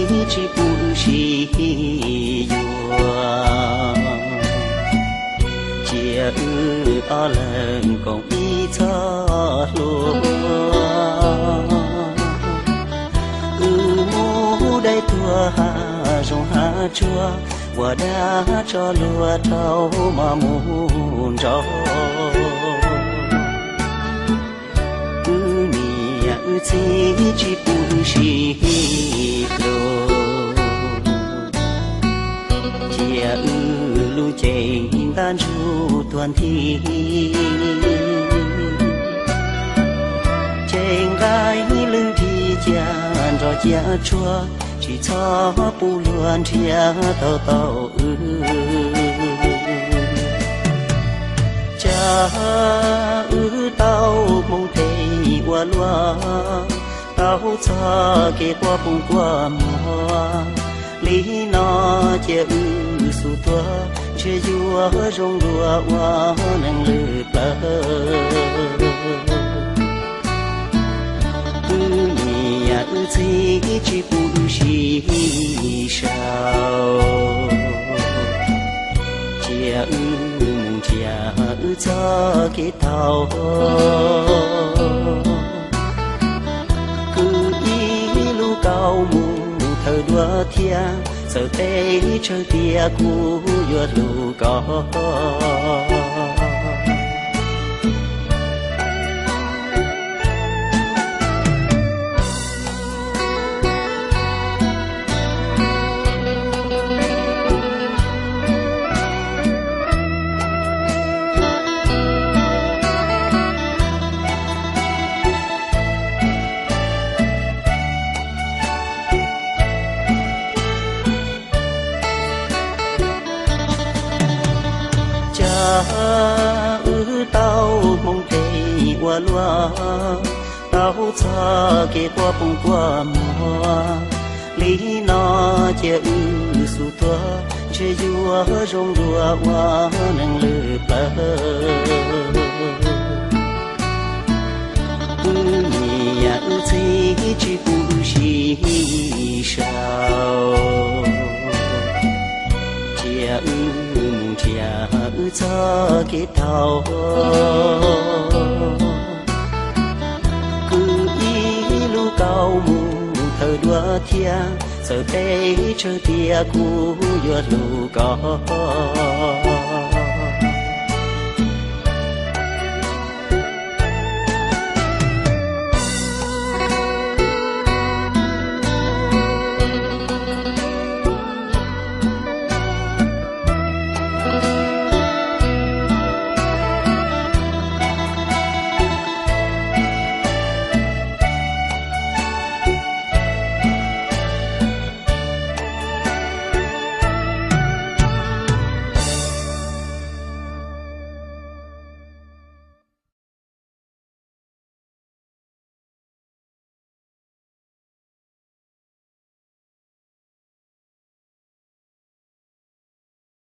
tsis pub wb sib yuav. Cia wb ob leeg koom ib txoj hlua, wb mus dai tuag hav zoov hav tsuag, ua dab tso luag rau mos mus nrov. Wb niam wb txiv tsis pub wb sib hlub, cia wb lub cev ntab ntsug tuag nthi. Ces nqaij lwj nrig cia nrog cia tshuaj, tsis txhob pub luag nrhiav tau tau wb. Cas wb tau hmoov tes ua luaj, tau txoj kev quaj poob quaj muag. Li no cia wb xub tuag, ntshe yuav zoo dua ua neeg lwm plawv. Wb niam wb txiv tsis pub wb sib sau, cia wb mus nrhiav wb txoj kev tau. Kwv ib lub kaus mus thawj dua thiab, txawm peb tsawg tiam kuv yuav hlub koj. Cas wb tau hmoov tes ua luaj, tau txoj kev quaj poob quaj muag. Li no cia wb xub tuag, ntshe yuav zoo dua ua neeg lwm plawv. Wb niam wb txiv tsis pub wb sib sau, cia wb mus nrhiav wb txoj kev tau. Kwv ib lub kaus mus thawj dua thiab, txawm peb tsawg tiam kuv yuav hlub koj.